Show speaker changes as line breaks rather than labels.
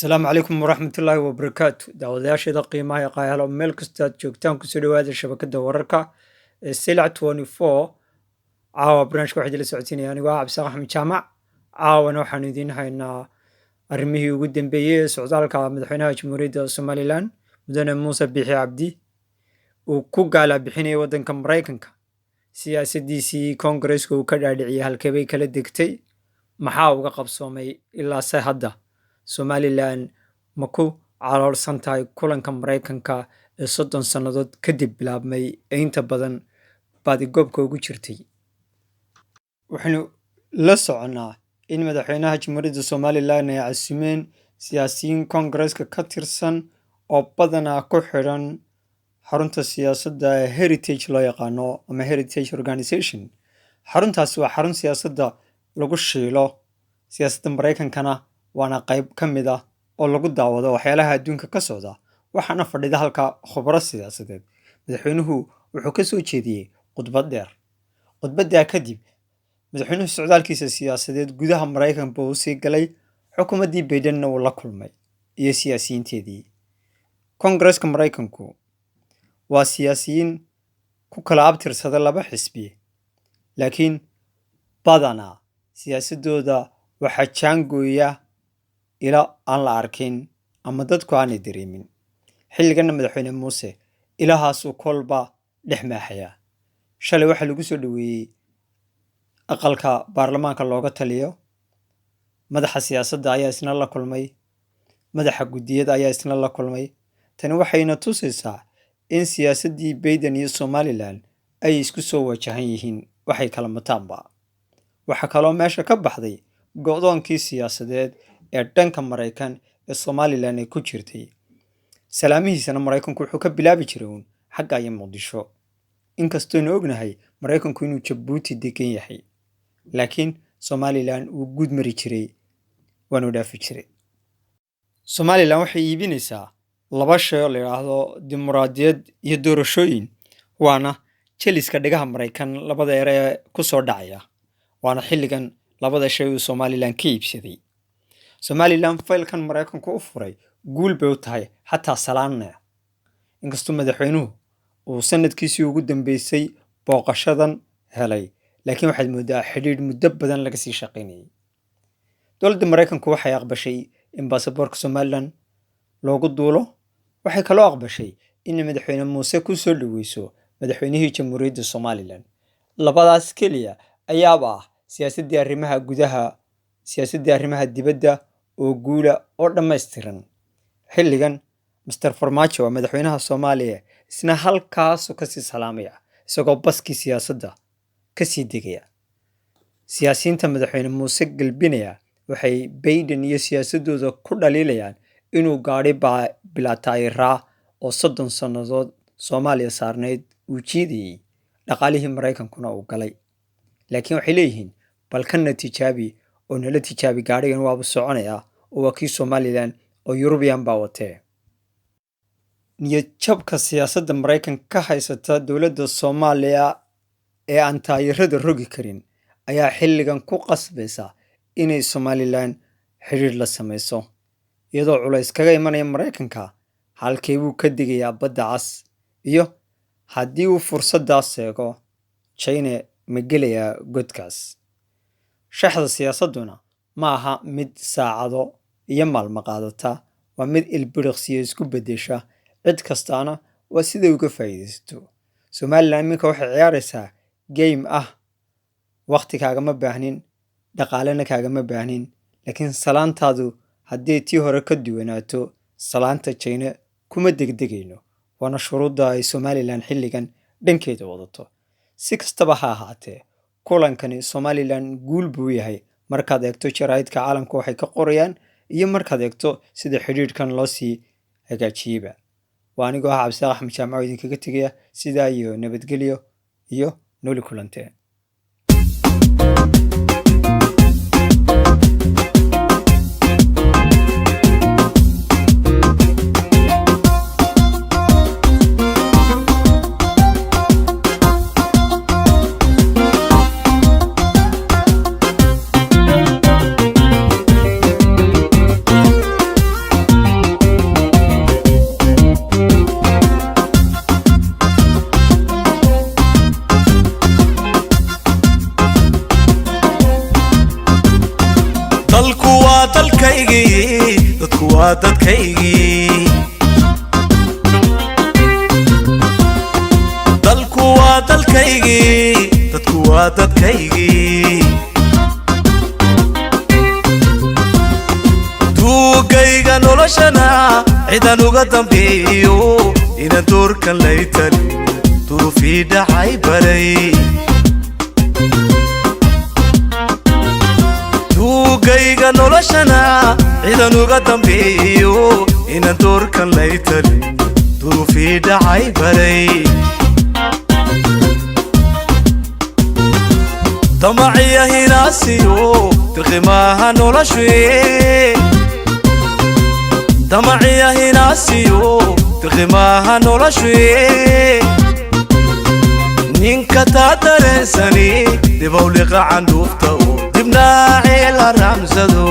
Asalaamu calaykum waraxmatullaahi wabarakaatu. Daawadayaasheeda qiimaha ee qaayahalo, meel kasta aad joogtaan, kusoo dhawaada shabakada wararka ee Silac 24. Caawa barnaamijka waxaa idinla socodsiinaya anigoo ah Cabdisaaq Axmed Jaamac. Caawana waxaanu idiin haynaa arrimihii ugu dambeeyey ee socdaalka madaxweynaha Jamhuuriyadda Somaliland, Mudane Muuse Biixi Cabdi, uu ku gaala bixinayay waddanka Maraykanka. Siyaasadiisii Koongareeska uu ka dhaadhiciyey halkeebay kala degtay? Maxaa uga qabsoomay ilaa se hadda? Somaliland ma ku caloolsan tahay kulanka Maraykanka ee 30 sannadood kadib bilaabmay ee inta badan baadigoobka ugu jirtay? Waxaynu la soconnaa in madaxweynaha Jamhuuriyadda Somaliland ay casumeen siyaasiyiin Koongareeska ka tirsan oo badanaa ku xidhan xarunta siyaasadda ee Heritage loo yaqaano ama Heritage Organization. Xaruntaasi waa xarun siyaasadda lagu shiilo, siyaasadda Maraykankana waana qayb ka mid ah oo lagu daawado waxyaalaha adduunka ka socda, waxaana fadhida halka khubro siyaasadeed. Madaxweynuhu wuxuu ka soo jeediyey khudbad dheer. Khudbaddaa kadib, madaxweynuhu socdaalkiisa siyaasadeed gudaha Maraykanka buu usii galay, xukuumaddii Bidenna wuu la kulmay iyo siyaasiyiinteedii. Koongareeska Maraykanku waa siyaasiyiin ku kala abtirsada laba xisbi, laakiin badanaa siyaasadooda waxaa jaangooya ilo aan la arkin ama dadku aanay dareemin. Xilliganna madaxweyne Muuse ilahaasuu kolba dhex maaxayaa. Shalay waxaa lagu soo dhoweeyey aqalka baarlamaanka looga taliyo. Madaxa siyaasadda ayaa isna la kulmay, madaxa guddiyada ayaa isna la kulmay. Tani waxayna tusaysaa in siyaasaddii Biden iyo Somaliland ay isku soo wajahan yihiin, waxay kala mataanba. Waxaa kaloo meesha ka baxday go'doonkii siyaasadeed ee dhanka Maraykan ee Somaliland ay ku jirtay. Salaamihiisana Maraykanku wuxuu ka bilaabi jiray uun xagga iyo Muqdisho, inkastoonu ognahay Maraykanku inuu Jabuuti degan yahay, laakiin Somaliland wuu guud mari jiray, waanu dhaafi jiray. Somaliland waxay iibinaysaa laba shay oo la yidhaahdo dimuqraadiyad iyo doorashooyin, waana jeliska dhegaha Maraykan labada ere ee ku soo dhacaya, waana xilligan labada shay uu Somaliland ka iibsaday. Somaliland faylkan Maraykanku u furay guul bay u tahay, xataa salaanna inkastuu madaxweynuhu uu sanadkiisii ugu dambeysay booqashadan helay, laakiin waxaad moodaa xidhiidh muddo badan laga sii shaqaynayay. Dowladda Maraykanku waxay aqbashay in baasaboorka Somaliland loogu duulo. Waxay kaloo aqbashay in madaxweyne Muuse ku soo dhoweyso madaxweynihii Jamhuuriyadda Somaliland. Labadaas keliya ayaaba ah siyaasaddii arrimaha gudaha, siyaasaddii arrimaha dibadda oo guula oo dhammaystiran. Xilligan Master Farmaajo waa madaxweynaha Soomaaliya, isna halkaasuu kasii salaamaya isagoo baskii siyaasadda kasii degaya. Siyaasiyiinta madaxweyne Muuse galbinaya waxay Biden iyo siyaasadooda ku dhaliilayaan inuu gaadhi bilaa taayiraa oo 30 sannadood Soomaaliya saarnayd uu jiidayey, dhaqaalihii Maraykankuna uu galay. Laakiin waxay leeyihiin, bal kana tijaabi oo nala tijaabi, gaadhigan waabu soconayaa oo waa kii Somaliland oo Yurubiyan baa watee. Niyad jabka siyaasadda Maraykanka ka haysata dowladda Soomaaliya ee aan taayirada rogi karin ayaa xilligan ku qasbaysa inay Somaliland xidhiidh la samayso, iyadoo culays kaga imanaya Maraykanka. Halkee buu ka degayaa Badda Cas? Iyo haddii uu fursaddaas seego, China ma gelayaa godkaas? Shaxda siyaasadduna ma aha mid saacado iyo maalmo qaadata, waa mid ilbiriqsiyo isku beddesha, cid kastaana waa siday uga faa'iidaysato. Somaliland iminka waxay ciyaaraysaa game ah wakhti kaagama baahnin, dhaqaalena kaagama baahnin, laakiin salaantaadu haddii tii hore ka duwanaato, salaanta China kuma degdegayno. Waana shuruudda ay Somaliland xilligan dhankeeda wadato. Si kastaba ha ahaatee, kulankani Somaliland guul buu yahay markaad eegto jaraa'idka caalamka waxay ka qorayaan iyo markaad eegto sida xidhiidhkan loo sii hagaajiyeyba. Waa anigoo ah Cabdisaaq Axmed Jaamac oo idinkaga tegaya sidaa iyo nabadgelyo iyo nooli kulantee.
Waa dadkaygii, dalku waa dalkaygii, dadku waa dadkaygii. Duugayga noloshana cidan uga dambeeyo inaan doorkan lay talin, duruufii dhacay baray. Duugayga noloshana cidan uga dambeeyo inaan doorkan lay talin, duruufii dhacay baray. Damaciya hinaasiyo dirqimaaha noloshuye, damaciya hinaasiyo dirqimaaha noloshuye. Ninka taa dareensani dibowliqa candhuufta oo dibnaacii la raamsado.